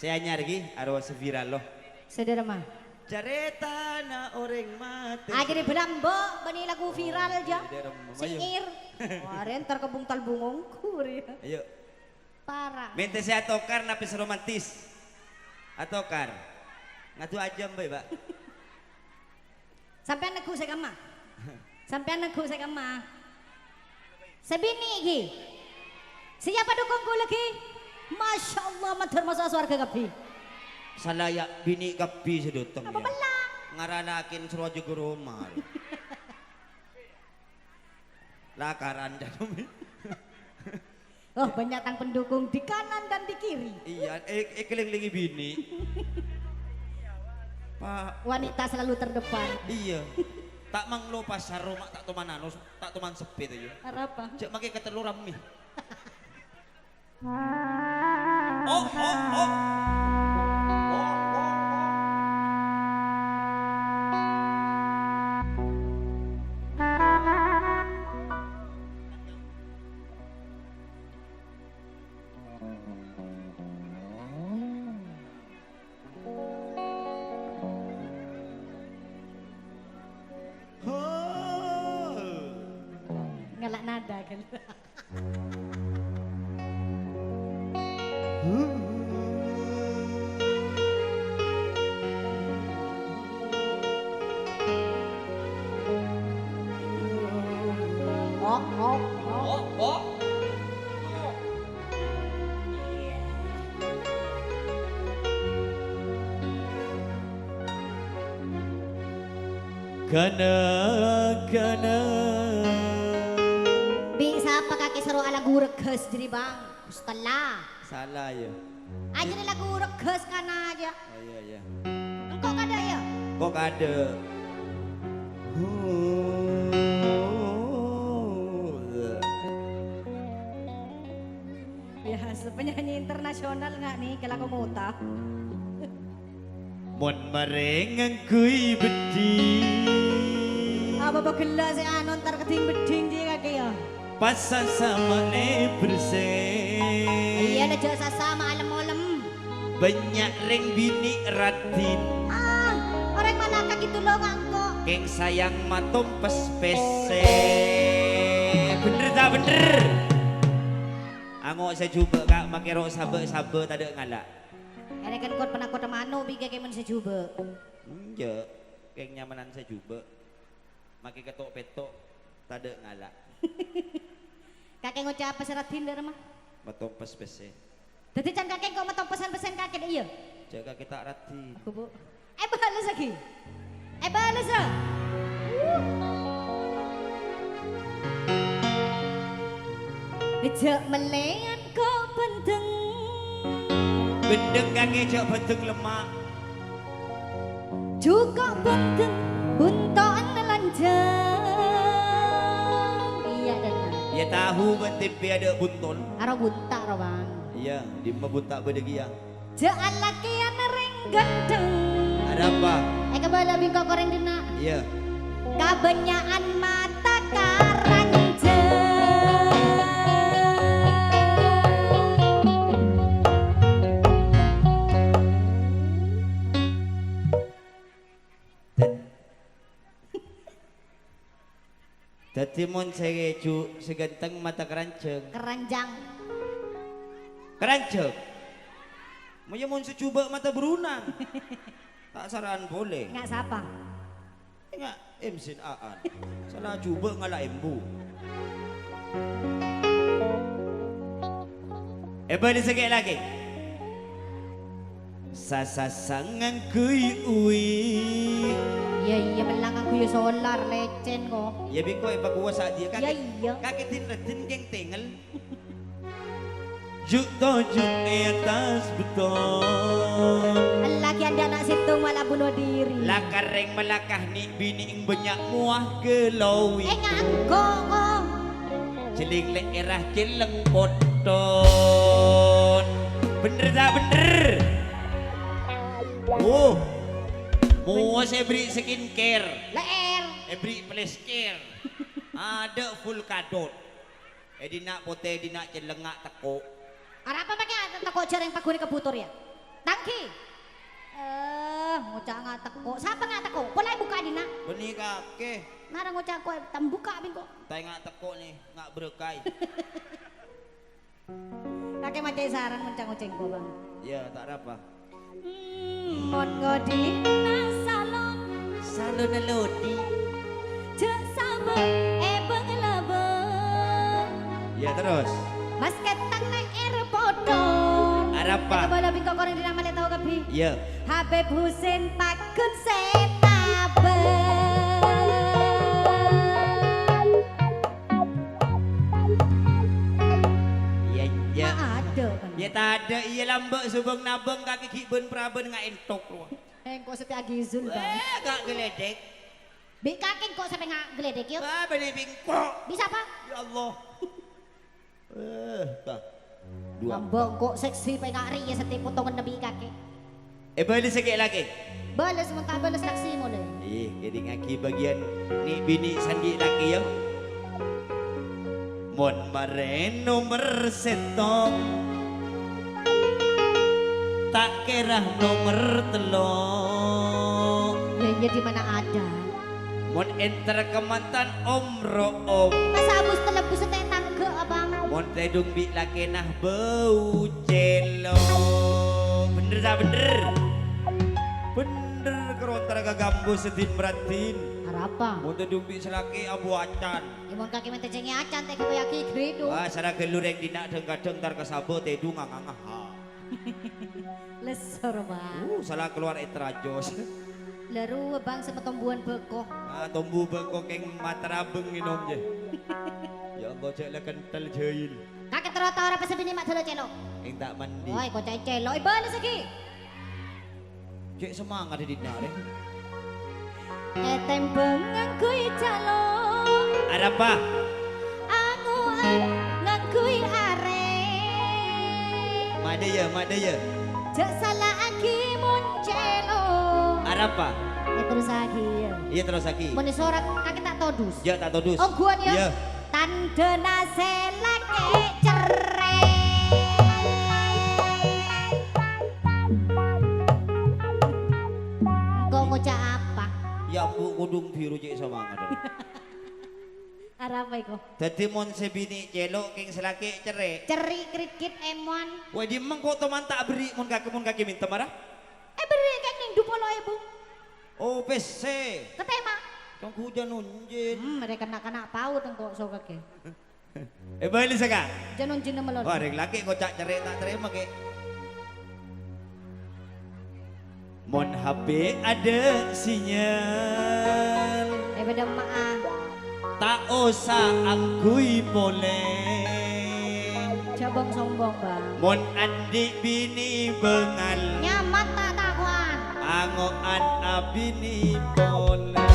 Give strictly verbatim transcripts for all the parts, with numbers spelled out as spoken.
Sè anyar ghi, arowa sè viral lo. Sè dâremma? Carètana orèng matè. Ajârè bâlâmbo bânnè lagu viral jâ. Sè dâremma, ayo. Syair. Warè entar kebung talbung ongkur ya. Ayo. Para. Mènta sè atokar napè sè romantis. Atokar. Ngadu ajâm bhâi, Pak. Sampèyan neggu' sè kemma. Sampèyan neggu' sè kemma. Sè binè' ghi. Siapa dukung kaulâ ghi? Masya Allah, mandhâr maso' sowarga kabbhi. Salaya' binè' kabbhi sè dâteng, apa ya. Apa pella? Ngaranakè soro jâgâ roma. Lakaran, jâdiyâ. Oh, banyak tang pendukung di kanan dan di kiri. Iyâ, è-, èkèlèng-lèngè binè'. Pak. Wanita selalu terdepan. Iyâ. Ta' manglo pasar, roma ta' toman anu, ta' toman seppè, to, yâ. Arapa? Jhâ' makè katello rammè. Oh, oh, oh. Oh, oh, oh. Ngala' nada, kan? Kana-kana. Bi' sapa kakè soro alagu regghâs jârèya, Bang? Mustalla. Sala, yâ. Ajârè lagu regghâs kana jâ. Oh, iyâ, iyâ. Engko' kadâ', yâ? Engko' kadâ'. Biasa penyanyi internasional nga' nèka lako mota. Mon marè ngangghuy beddhing. Apa pagella' sè anu entar keddhing beddhing jiyâ kakè yâ? Pas sasa ma'lè bersè. Iyâ, la jhâ' sasa ma'lem-olem. Bânnya' rèng binè' raddhin. Ah, orèng Malaka gitu lo ngangko'. Kèng sayang matompes pèssè. Bhender ta' bhender? Ango' sè jhubâ', Ka', makè ro' sabâ'-sabâ' tadâ' ngala'. Èrèken kot-, panakot mano' bi' kakè mon sè jhubâ'. Enjâ', kèng nyamanan sè jhubâ'. Makè keto'-peto', tadâ' ngala'. Kakè ngoca' apa sè raddhin dâ' remma? Matompes pèssè. Dhâddhi can kakè engko' matompesan pèssèna kakè, iyâ? Jhâ' kakè ta' raddhin. Aku, Bu. Èbâles aghi. Èbâles, a. Jhâ' mellèyan ko' bhândheng. Bhândheng kakè jhâ' bhândheng lemma'. Jhuko' bhândheng bunto'na lanjhâng. Iyâ, Dâna. Iyâ, tahu bân tempe adâ' buntol. Aro bunta' ro, Bang. Iyâ, dimma bunta' bâdâ kèya. Jhâ' alakèyanna rèng ghântheng. Arapa? Èkabâlâ bi' engko' ko rèng dinna'. Iyâ. Kabânnya'an mata karanjhâng. Dad-, Dhâddhi mon sè ju-, sè ghântheng mata karanjhâng. Keranjang. Karanjhâng. Mon, iyâ, mon sè jhubâ' mata bârunang. Ta' sara'an polè. Nga' sapa? Nga' M C-na Aan. Sala jhubâ' ngala' embu. Èbâlâ sakè' lagi. Sasasa ngangghuy uwi. Iyâ, iyâ, mella ngangghuy solar, lècèn, ko. Iyâ, bi' ko èpakowa sa'diyâ, kakè. Iyâ, iyâ. Kakè din-raddhin kèng tengel. Ju'-toju' è attas bâtong. Ella ghi' andâ' na' sèttong mala bunuh diri. Lakarèng malakah nè'-binè'èng bânnya' mowa ghâlowi. È nganggo, ko. Jhelling lè'èrra celleng potton. Bhender ta' bhender? Oh. Mowa sè èberri' skincare. Lè'èr. Èberri' plesker. Adâ' full kadot. È dinna' potè, è dinna' cellengnga tekko'. Arapa makè tekko' jhâreng pagghun è kebbu torè, yâ? Tang Arang ngoca' ko' tambukka' bengko. Ta' enga' tekko' nè, enga' berkah. Kakè maca' saran mon ca-ngoca' engko', Bang. Iyâ, ta' arapa. Hmm, mon ngodina salon. Salonna lodi. Jhâ' sabâ' è bâng-labâng. Iyâ, terros? Mas Ketang neng airport. Arapa? Kabâlâ bengko korang di nama le tao kabbhi. Iyâ. Habib Husin paggun sè tabâng. Iyâ, iyâ. Adâ', kan? Iyâ, tadâ', iyâ, lambâ' subâng nabâng kakè ghi' bân-parabân nga' entok rowa. Engko' sè tè agizul, Bang. Wah, nga' gledek. Bi' kakè engko' sè pè nga' gledek, yâ? Wah, bânnè bi' engko'. Bisa apa? Ya Allah. Eh, ta. Dua. Lambâ' engko' seksi pè nga' rèya sè tè potonganna bi' kakè. Èbâlessa ghi' lakè. Bâles, mon ta' bâles saksi molè. Ih, kèdingngaghi bâgiyân nè'-binè' sanḍi' lakè, yâ. Mon marè nomer sèttong, ta' kèra nomer tello'. Lah, iyâ, di mana ada? Mon èntar ka mantan om ro'om. Masa abus telebus tè tangghâ, Abang? Mon tèḍung bi' lakèna bâu cèlo'. Bhender ta' bhender? Bhender, karo èntar ka gambus sè din-maraddin. Arapa? Mon tèḍung bi' sè lakè abu acan. Yâ, mon kakè mènta cèngè acan, tè ghâbâyyâghi ghriḍu. Wah, sara ghâllu rèng dinna' dhâng-kadhâng èntar ka sabâ tèḍunga ngangaha. Lessor, Bang. Uh, sala kalowar ètrajos. La rowa, Bang, sè matombuwân bâko. Ah, tombu bâko kèng matarabâng ngènom, jâ. Ya Allah, jâ' la kenthel jâil. Kakè trotoar apa sè binè' ma' dâlâ cèlo'? Ènta' manḍi. Woi, koca'è cèlo', èbâlessa ghi'. Cè' semangat è dinna', rè. Ètèmbhâng ngangghuy calo'. Arapa? Ango'an ngangghuy arè. Maḍâ, yâ, maḍâ, yâ. Jhâ' sala'aghi mon cèlo'. Arapa? Èterrossaghi, yâ. Iyâ, terrossaghi. Mon èsorat, kakè ta' toḍus. Yâ, ta' toḍus. Ongghuwân, yâ. Iyâ. Tanḍhâna sè lakè cerrè'. Engko' ngoca' apa? Ya, Bu, kudung biru cè' samangat. Arapa iko? Dhâddhi mon sè binè' cèlo' kèng sè lakè cerrè'. Cerri' krikit èmon. Wah, ḍimma engko' toman ta' aberri' mon kakè, mon kakè mènta mara? Èberri' kèng nèng ḍu polo èbu. Oh, pèssè. Katèma. Tonggu jhân onjhân. Hmm, mereka na'-kana' paut engko' sokakè. Èbâlessa, Ka'. Jhân onjhânna malolo. Wah, rèng lakè' ngoca' cerrè' ta' tarèma, Kè. Mon H P aḍâ' sinyal. Eh, bâḍâ emma'a. Ta' osa angghuy polè. Jhâ' bhâng-sombhâng, Bang. Mon anḍi' binè bângal. Nyaman ta' tako'an? Ango'an abinè polè.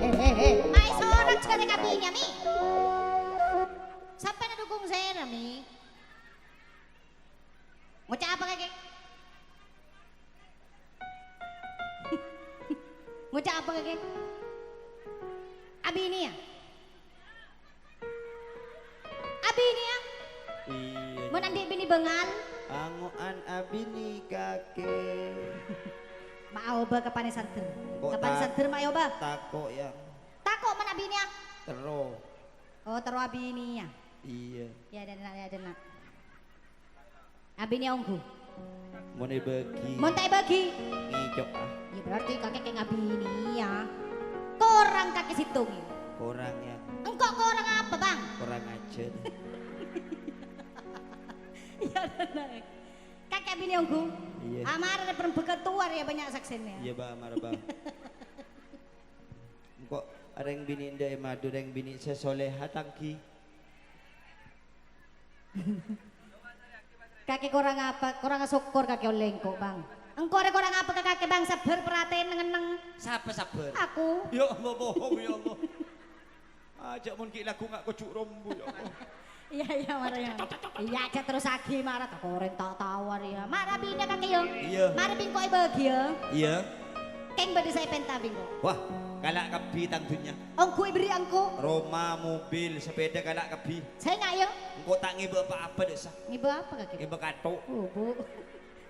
He, he, he. Maè sorat jârèya ka binèya, Mi. Sampèyan adhukung sèra, Mi? Ngoca' apa kakè? Ngoca' apa kakè? Abinèya? Abinèya? Iyâ. Mon anḍi' binè bângal? Ango'an abinè kakè. Ma' aobâ ka panè santer. Engko' ka panè ta-, santer ma' aobâ. Tako', yâ. Tako' mon abinèya? Terro. Oh, terro abinèya. Iyâ. Yâ, ḍâ' enna', yâ, ḍâ' enna'. Abinèya ongghu. Mon èbâgi. Mon ta' èbâgi? Ngèco', ah. Ya, berarti kakè kèng abinèya. Korang kakè sèttong, ya? Korang, ya. Engko' korang apa, Bang? Korang ajhâr. Ya, tenang. Kakè abinèya ongghu? Iyâ. Ah, mara rè perembagan towa rè, ya, bânnya' saksèna. Iyâ, Bang, mara, Bang. Engko' rèng binè' enḍâ' è maḍu, rèng binè' sè soleha tanggi. Kakè korang apa? Korang sokkor kakè ollè engko', Bang. Engko' rè korang apa ka kakè, Bang? Sabbhâr, perhatèn, neng-enneng. Sapa sabbhâr? Aku. Ya Allah, bohong, ya Allah. Ajâ' mon ghi' lagghu nga' koju' rombu, ya Allah. Iyâ, iyâ, mara, ya. Iyâ, ajâ' terrossaghi, mara. Ta' korèng ta' tawar, ya. Mara binè kakè, ya. Iyâ. Mara bi' engko' èbâgi, ya. Iyâ. Kèng bâḍâ sè èpènta bi' engko'. Wah, kala' kabbhi tang dhunnya. Ongghu èberri' engko'. Roma, mobil, sepeda kala' kabbhi. Sènga', ya. Engko' ta' ngèbâ pa-apa, ḍâ' sa. Ngèbâ apa, kakè? Ngèbâ kathok. Oh, Bu.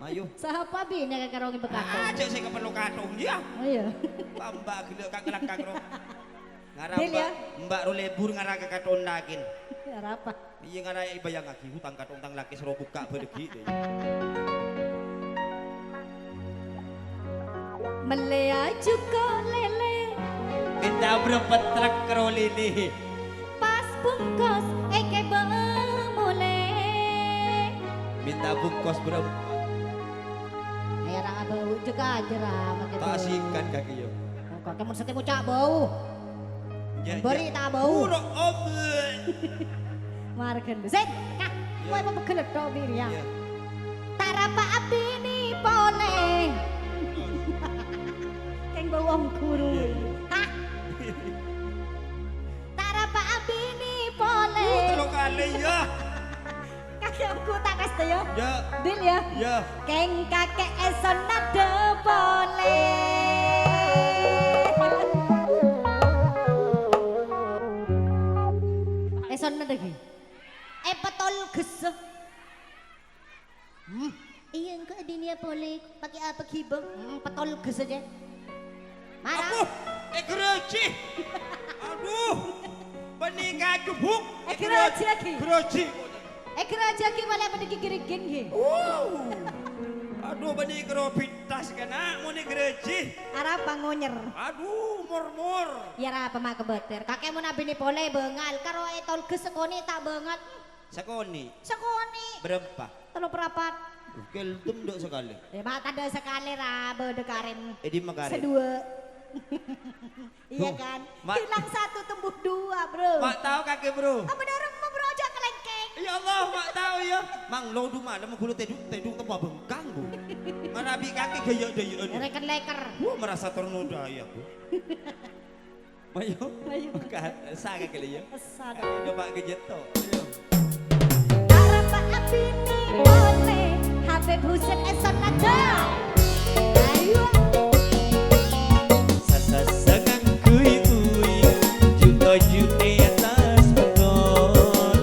Ayo. Sapa binè karo ngibâ kathong? Ajâ' sè kaparlo kathong, yâ. Oh, iyâ. Tambâ ghellâ' ka ngelakak, ro. Ngara Dil, yâ. Mbak, Mbak ro lebur ngara ka kathong dâging. Arapa? Iyâ, ngara èbâjângaghi hutang kathong tang lakè soro bukka' bâdâghi, dè. Mellèya jhuko' lèlè. Minta berempat truk karo lèlè. Pas bungkos èkèbâ molè. Minta bungkos berem- Ayo, ra abau, jek aja, ra, maksud Ta' itu. Sikat kaki yo. Kok kamu setiap ucap bau. Ya, Beri ya. Tak bau. Buruk, Om. Margen. Zin, kah? Iya. Kowe apa pegel tok, Bir, ya? Iya. Tarapa abini polè. Keng bau wong guru. Iya, iya. Hah? Tarapa abini polè. Oh, telu kali, ya. Kakè onggu ta' kasta, ya? Ya. Dil, ya? Ya. Keng kakè èsonnadhâ polè. Èsonnadhâ ghi? Èpetolghessa. Hmm. Iyâ, engko' adiniya polè, pakè apa ghibâ? Hmm, petolghessa, Cè. Mara. Aduh, ègaraji. Aduh, panèka jubuk. Ègaraji lagi. Garaji. Ègaraji lagi, malah pada gigir-gigir, ghi. Wow. Aduh, panèka ro pintas kana, mon ègaraji. Arapa ngonyer? Aduh, mor-mor. Ya, arapa ma' kabâter. Kakè mon abini polè bângal, karo ètolghes sakonè' ta' bângal. Sakonè'? Sakonè'. Berempa? Tello parapat. Keldem dâ' sakalè. Ya, ma' tadâ' sakalè ra bâdâ karèn. Eh, dimma karèn? Sadhuwâ'. Iya kan? Ma- Hilang satu, tumbuh dua, Bro. Ma' tao kakè, Bro. Apa dâ' remma, Bro, aja kelengkeng. Ya Allah, ma' tao, ya. Mang, lo du malem ghulâ tèdung, tèdung tempo abengkang, Bu. Manabi kakè gaya-gayaan, ya. Leker-leker. Wah, merasa ternoda, ya, Bu. Mayu. Mayu. Bukan, esa kakè, ya. Esa. Ayo, Pak, kejet, to. Ayo. Arapa abini polè, Habib Husain èsonnadhâ. Ayo. Sasassangan kui-kui, juto-juto è atas beton.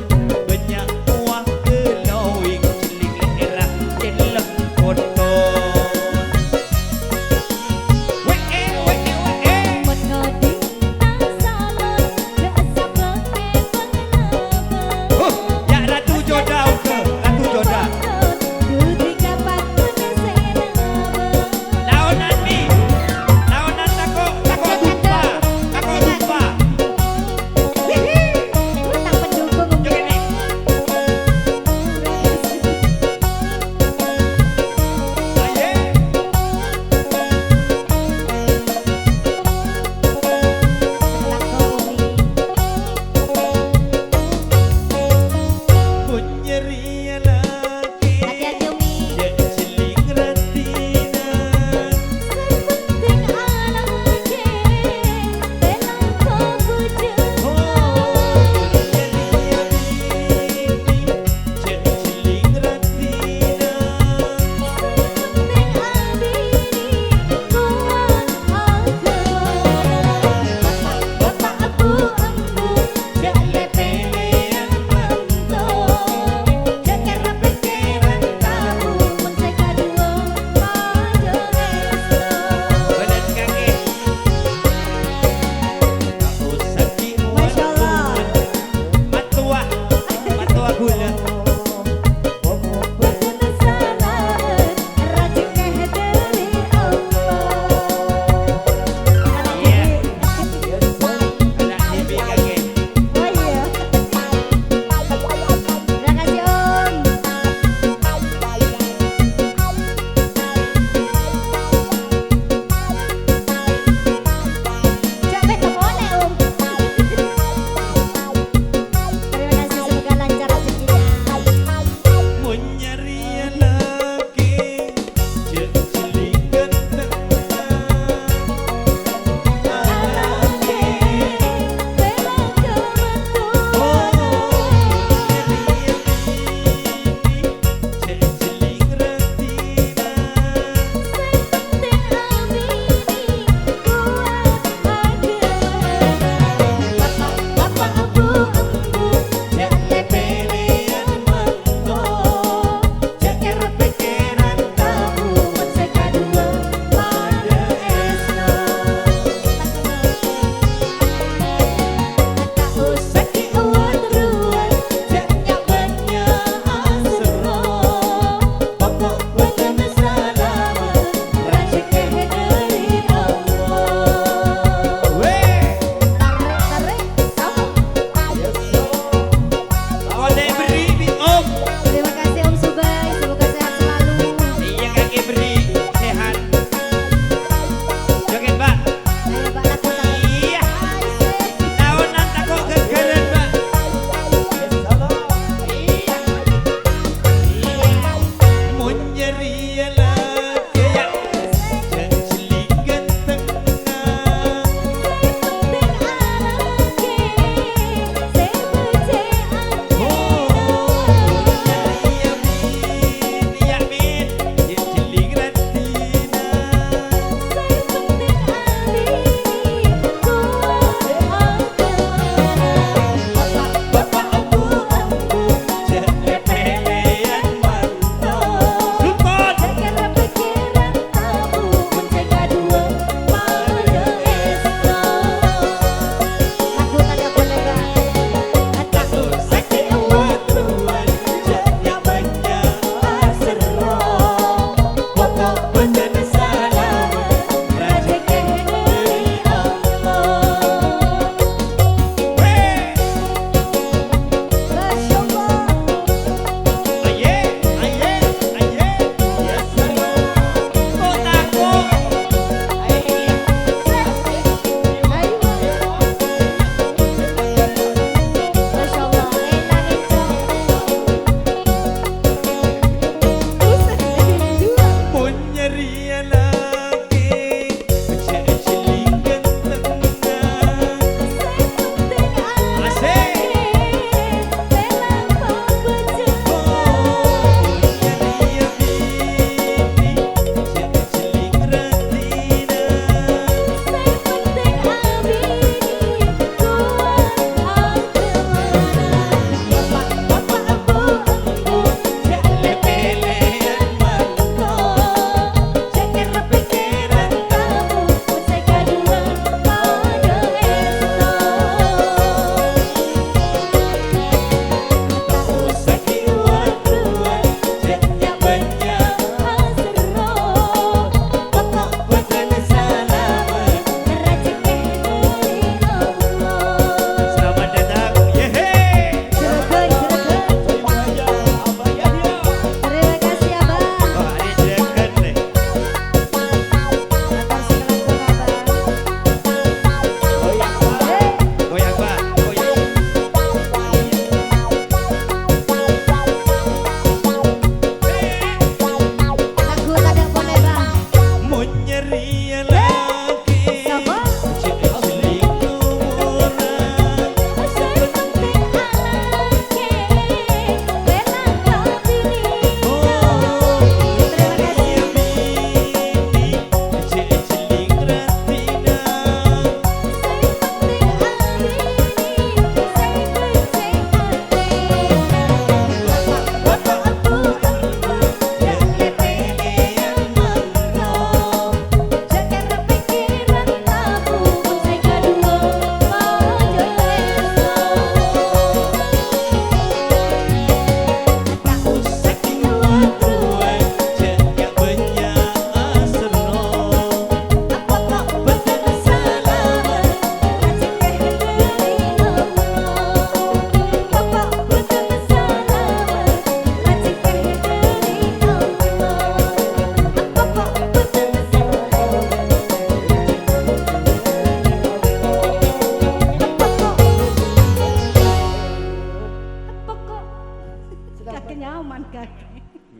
Banyak uang glowing, celing lèra, celem kotor. We'e, we'e, we'e. Mon ngoding nang salon, jhâ' sabâ' è pangalabân. Huh, ya' Ratu Joda, oke, Ratu Joda. Dudi kapan pun sè nang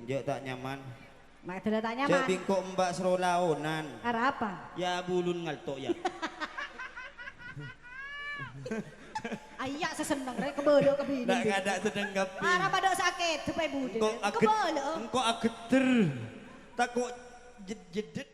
Jhâ' ta' nyaman. Ma' èdâlla ta' nyaman. Jhâ' bi' engko' Mbak sro laonan. Arapa? Ya, bulun ngalto', ya. Ayya' sè senneng, rè, kebâlâ ka binè. Ndak kadhâ' senneng kabbhi. Arapa dâ' sakèt, supaya budhe. Engko' aget-, Kebâlâ. Engko' agetter. Tako' jed-, jedet.